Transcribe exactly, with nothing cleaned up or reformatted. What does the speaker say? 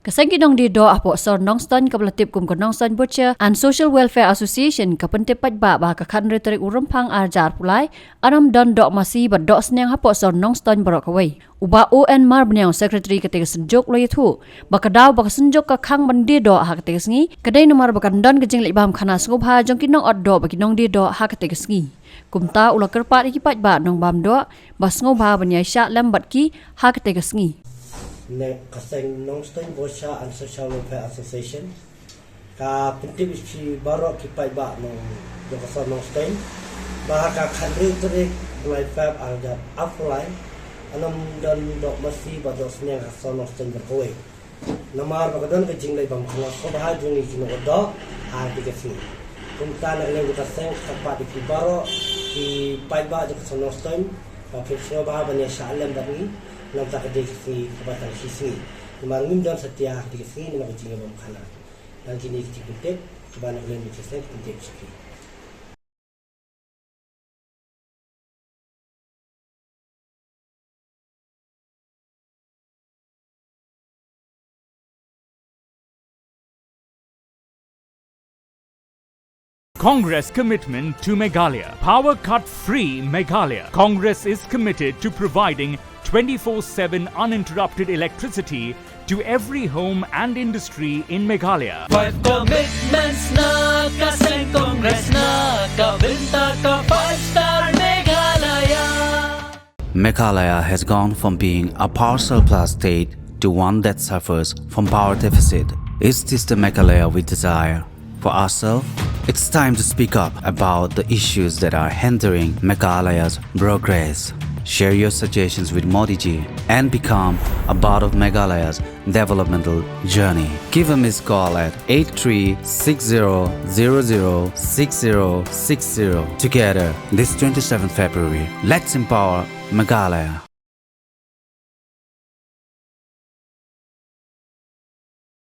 Ka seng ki nongdie doh hapoh sor Nongstoiñ kaba la tip kum ka Nongstoiñ Butcher and Social Welfare Association ka pyntip paidbah ba ha ka khathynriew tarik u Rymphang arhajar arphew lai yn ym don doh masi bad doh sniang hapoh sor Nongstoiñ baroh kawei. U Bah O N Marbaniang, Secretary katei ka synjuk, u la ïathuh ba ka daw ba ka synjuk ka khang ban die doh ha katei ka sngi ka dei namar ba kan don ka jingleit bam khana sngewbha jong ki nongot doh bad ki nongdie doh ha katei ka sngi. Kumta u la kyrpad ïa ki paidbah nongbam doh ba sngewbha ban ïaishah lem bad ki ha katei ka sngi. Ne ka seng Nongstoiñ Butcher and Social Welfare Association ka pyntip ïa ki baroh ki paidbah nong jong ka sor Nongstoiñ ba ha ka khathynriew tarik bnai Feb arhajar arphew lai yn ym don doh masi bad doh sniang ha sor Nongstoiñ baroh kawei. Namar ba ka don ka jingleit bam khana sngewbha jong ngi ki nongot doh ha katei ka sngi. Kumta na ka liang jong ka seng ka kyrpad ïa phi baroh ki paidbah jong ka sor Nongstoiñ ba phin sngewbha ban ïaishah lem bad ngi. Namar ka dei ka sngi kaba tang shi sngi. Namar ngim don satia ha katei ka sngi namar ka jingleit bam khana. Tang kine ki jingpyntip kiba na ka liang jong ka seng ka pyntip sha phi. Congress commitment to Meghalaya. Power cut free Meghalaya. Congress is committed to providing twenty-four seven uninterrupted electricity to every home and industry in Meghalaya. Five commitments na ka seng Congress na ka bynta ka five star Meghalaya. Meghalaya has gone from being a power surplus state to one that suffers from power deficit. Is this the Meghalaya we desire for ourselves? It's time to speak up about the issues that are hindering Meghalaya's progress. Share your suggestions with Modi ji and become a part of Meghalaya's developmental journey. Give a missed call at eight three six zero zero zero six zero six zero. Together, this twenty-seventh February, let's empower Meghalaya.